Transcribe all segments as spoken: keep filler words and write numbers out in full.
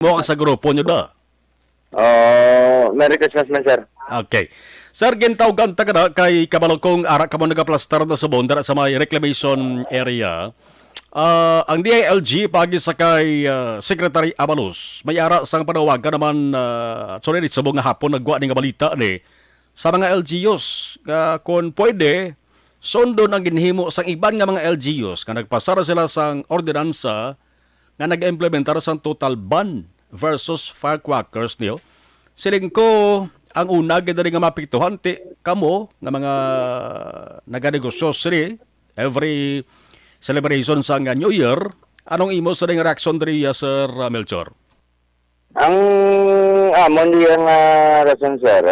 mo ka sa grupo nyo da. Oh, Merry Christmas man, sir. Okay. Sir, gintawgan ta ka na kay kabalo kong ara ka mo nagaplastar na subong dira sa may reclamation area. Ah, ang D I L G pagi sa kay, ah, Secretary Abalos, may ara sang panawagan naman, ah, actually, subong nga hapon nagwa ni nga balita ni sa mga L G Us nga kung pwede, sundon ang ginhimo sang iban nga mga L G Us nga nagpasar sila sang ordinansa nga nag-implementar sang total ban versus firecrackers niyo. Siling ko, ang una gid dali nga mapiktuhan ti kamo nga mga naganegosyo sini every celebration sa nga New Year. Anong imo sa ding reaksyon diri, ah, Sir, ah, Melchor? Ang amon diya nga rason, sir,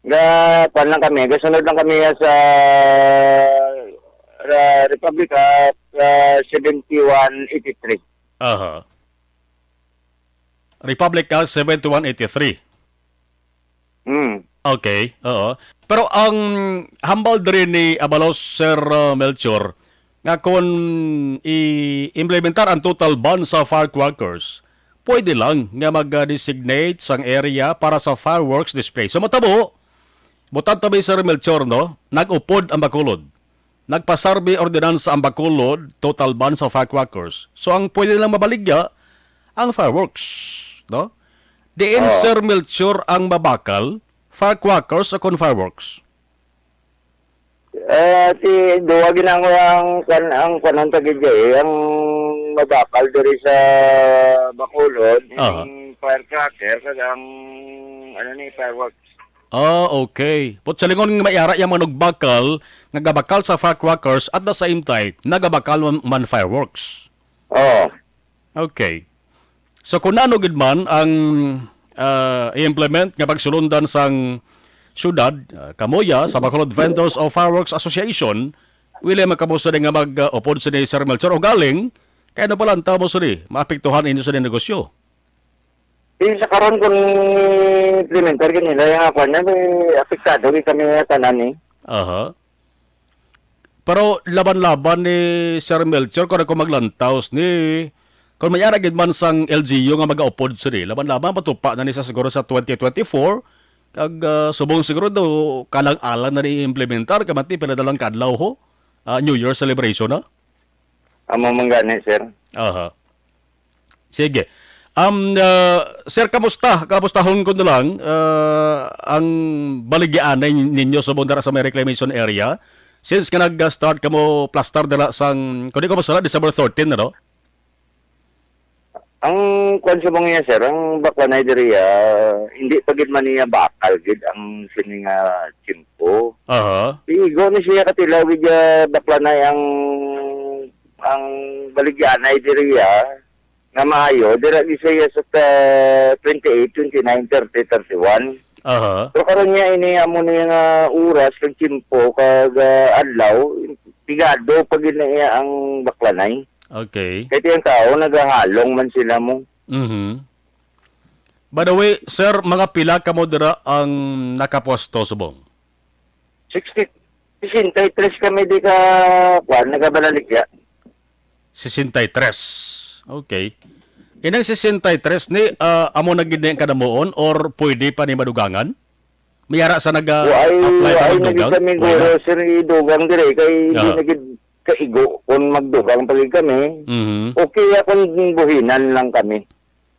nga kuwan lang kami, gasunod lang kami sa, ah, Republic Act, ah, seventy-one eighty-three. Aha. Republic Act seventy-one eighty-three. Mm. Okay, oo. Pero ang hambal diri ni Abalos, Sir, uh, Melchor, nga kung i-implementar ang total ban sa firecrackers, pwede lang nga mag-designate sang area para sa fireworks display. So, matabo, butang tabi, Sir Melchor, no? Nag-upod ang Bacolod. Nagpasarbi ordinansa ang Bacolod, total ban sa firecrackers. So, ang pwede lang mabaligya, ang fireworks, no? Diin, Oo. Sir Melchor, ang mabakal, firecrackers o kon fireworks? Ah, si duwa ginang ang kan ang kanon ta gid, eh, ang mabakal diri sa Bacolod, Aha. Ang firecracker, kag ang, ano ni, fireworks. Ah, okay. But sa lingon nga may ara yang mga nagbakal, nagabakal sa firecrackers at the same time, nagabakal man, man fireworks. Oo. Okay. So, kung ano gid man ang, ah, i-implement nga pagsulundan sang syudad, ah, kamuya sa Bacolod Vendors of Fireworks Association, wili makabusa nga mag-upod sini, Sir Melchor, o galing, kay ano pala ang tamo sini, maapektuhan inyo sa negosyo? Eh, sa karon, kung implementar gid nila yung ako na, may apektado gid kami nga tanan, eh. Aha. Pero laban-laban ni Sir Melchor, kung ako maglantaw ni, kung may ara gid man sang L G U nga mag-upod sini, laban-laban, patupa na ni sa siguro sa twenty twenty-four, kag, ah, subong siguro do, kalang-alang na ni implementar, kamanti, pila na lang kadlaw ho, ah, New Year celebration, ha? Amo man gani, sir. Aha. Sige. Um, ah, sir, kamusta? Kamustahon ko na lang, ah, ang baligyaanay ninyo sa Bondara sa may reclamation area. Since nga nag-start kamo plastar dala sang, kung di ko masala, December thirteen, ano? Ang kwan sa mga yan, sir, ang Baklanay diri, ah, hindi pa gid man niya bakal gid ang sini nga tiyempo. Aha. Igo ni siya katilaw gid, ah, Baklanay ang, ang baligyanay diri, ah, nga maayo, dira di siya sa, ah, twenty-eight, twenty-nine, thirty, thirty-one. Aha. Pero karon niya ini amo niya nga oras kag tiyempo kag, ah, adlaw, pigado pa gid na iya ang Baklanay. Okay. Kay tiyang tao nagahalong man sila mo. Mhm. By the way, sir, mga pila kamo dira ang nakapwesto subong? Sixty, sixty-three kami di ka, kwan, nagabalaligya. Sixty-three. Okay. Inang sixty-three ni, ah, amo na gid ni ang kadamuon or pwede pa ni madugangan? May ara sa naga-apply pa magdugang? Wa ay na gid kami guro, sir, idugang dire kay di Aha. na gid kaigo kung magdugang pa gid kami. Mhm. Okay, akong buhinan lang kami.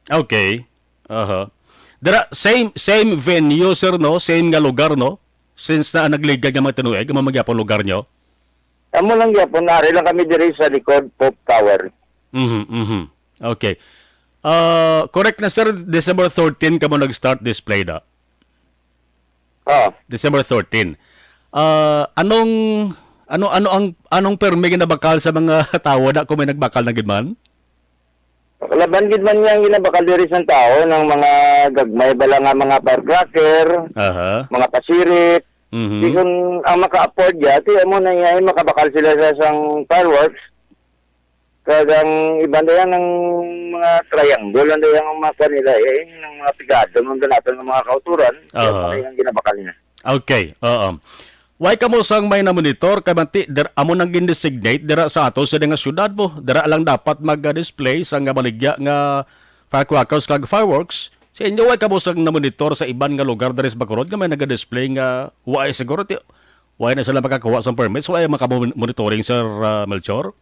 Okay. Aha. Dira, same, same venue, sir, no? Same nga lugar, no? Since na nagligad nga mga tinuig, amo man gyapon lugar nyo? Amo lang gyapon, ari lang kami diri sa likod, Pope Tower. Mhm, mhm. Okay. Ah, correct na, sir, December thirteen kamo nag-start display da? Ah. December thirteen. Ah, anong, ano, ano ang, anong permi ginabakal sa mga tawo da kung may nagbakal na gid man? Laban gid man niya ang ginabakal diri sa tao ng mga gagmay bala nga mga firecracker, Aha. mga pasirit. Mhm. Di kun ang maka-afford ya, ti amo na iya, ay makabakal sila sa sang fireworks. Kag ang iban dayang ang mga triangle, ang dayang ang mga kuwan nila, eh, ng mga pigado, ng ganatan ng mga kauturan, Aha. Ang ginabakal nila. Okay, oo. Why kamo sang may na-monitor kay manti der, amo nang gin-designate dira sa ato sa nga syudad mo? Dira lang dapat mag-display sa nga baligya nga firecrackers kag fireworks. Sa inyo, way kamo sang namonitor sa iban nga lugar diri sa Bacolod nga may naga-display nga way siguro ti way na sila makakuha sang permits, way makamonitoring, Sir, ah, Melchor?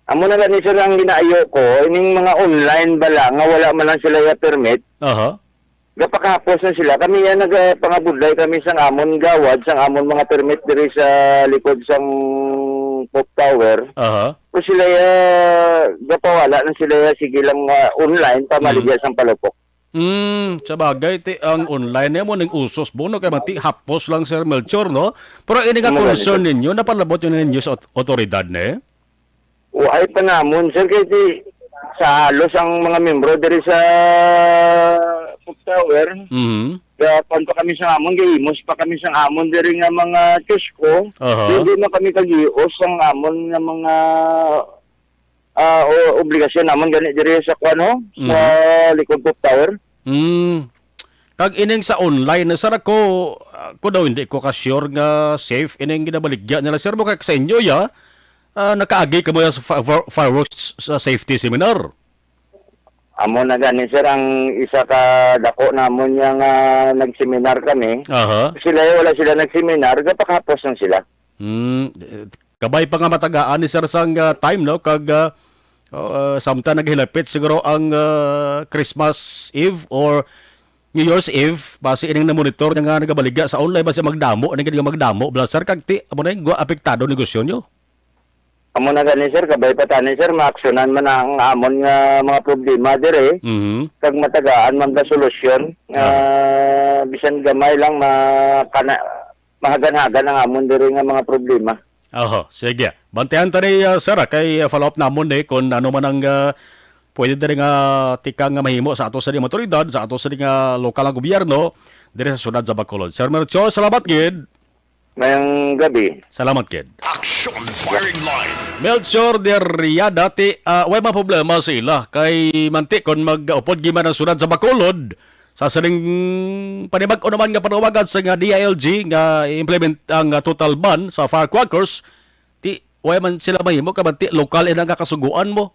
Amo na gani, sir, ang ginaayo ko, ining mga online bala nga wala man lang sila ya permit, Aha. gapakahapos na sila. Kami yan nagapangabudlay kami sang amon gawad, sang amon mga permit diri sa likod sang Pope Tower. Aha. Pero sila ya, gapawala na sila ya, sige lang nga online, Mm. pamaligya sang palupok. Mm, sa bagay, ti, ang online na mo ning usos mo, no? Kaya mati, hapos lang, Sir Melchor, no? Pero ini nga Amo gani, concern sir. ninyo, napalabot yun ng news aut-, autoridad, ne? Waay pa namon, sir, kay ti, sa halos ang mga membro diri sa Cook Tower, Mhm. ga-, kuwan pa kami sa amon, gahimos pa kami sa amon diri nga mga kiosco. Aha. Hindi na kami kagios ang amon nga mga, ah, o-, obligasyon namon gani diri sa kuwan, ho, sa Mhm. likod Cook Tower. Mm. Kag ining sa online, sir, ako, ako daw hindi ko ka-sure nga safe ining ginabaligya nila, sir, mo kay sa inyo, ya, ah, nakaagi kamo ya sa fi-, fire-, fireworks sa safety seminar. Amo na gani, sir, ang isa ka dako namon ya nga nagseminar kami. Aha. Sila, wala sila nagseminar, gapakahapos lang sila. Hmm, eh, kabay pa nga matagaan ni sir sang, ah, time, no? Kag, ah, oh, ah, samtang naghilapit siguro ang, ah, Christmas Eve or New Year's Eve, basi ining na-monitor niya nga nagabaligya sa online, basi magdamo, ining nga magdamo, bala, sir, kag ti, amo na yung gwa-, apektado negosyo nyo. Amo na gani, sir, kabay pa tani, sir, maaksyonan man ang amon nga mga problema dire, Mhm. kag matagaan man ga solusyon, nga Ah. bisan gamay lang, makana-, mahagan-hagan ang amon dire nga mga problema. Oho, sige. Bantayan ta ni, ah, sir, ah, kay, ah, follow up namon ni kung ano man ang, ah, pwede diri nga tikang nga mahimo sa ato sa mga otoridad, sa ato sa nga lokal nga gobyerno, diri sa siyudad sa Bacolod. Sir Melchor, salamat gid. Mayang gabi. Salamat gid. Action Firing Line. Melchor Derriada, ti, ah, way mga problema sa ila. Kay manti kon mag-upod giman ang siyudad sa Bacolod, sa sining panibag-o naman nga panawagan sa nga D I L G nga i-implement ang, ah, total ban sa firecrackers, ti, way man sila mahimo, kay manti lokal ina nga kasuguan mo.